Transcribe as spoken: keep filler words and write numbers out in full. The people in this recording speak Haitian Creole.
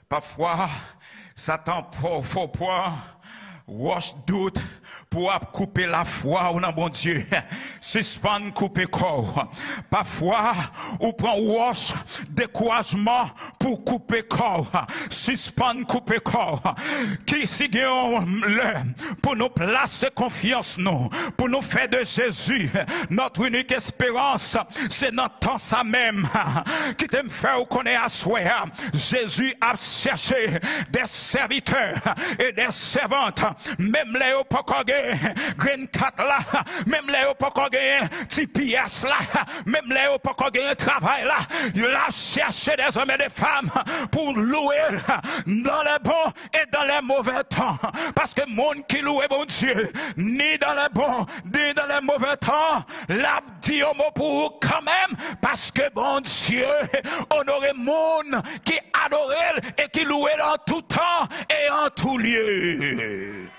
Pafwa, Satan pran, fè w pran wòch dout pou w ap koupe lafwa w nan Bondye. Sispann koupe kò w. Pafwa, ou pran wòch dekourajman pou w koupe kò w. Sispann koupe kò w. Ki si gen yon lè pou nou plase konfyans nou, pou nou fè de Jezi notre unique espérance, se nan tan sa menm. Kite m fè w konnen aswè a, Jezi ap chèche des serviteurs et des servantes, menm lè yo poko gen green card la, menm lè yo poko gen ti pyès la, menm lè yo poko gen travay la, l ap chèche des hommes et des femmes pou louwe l dans les bons et dans les mauvais temps. Paske moun ki louwe Bondye, ni dans les bons, ni dans les mauvais temps, l ap di yon mo pou ou kanmenm, paske Bondye onore moun ki adore l e ki louwe l an tou tan e an tou lye.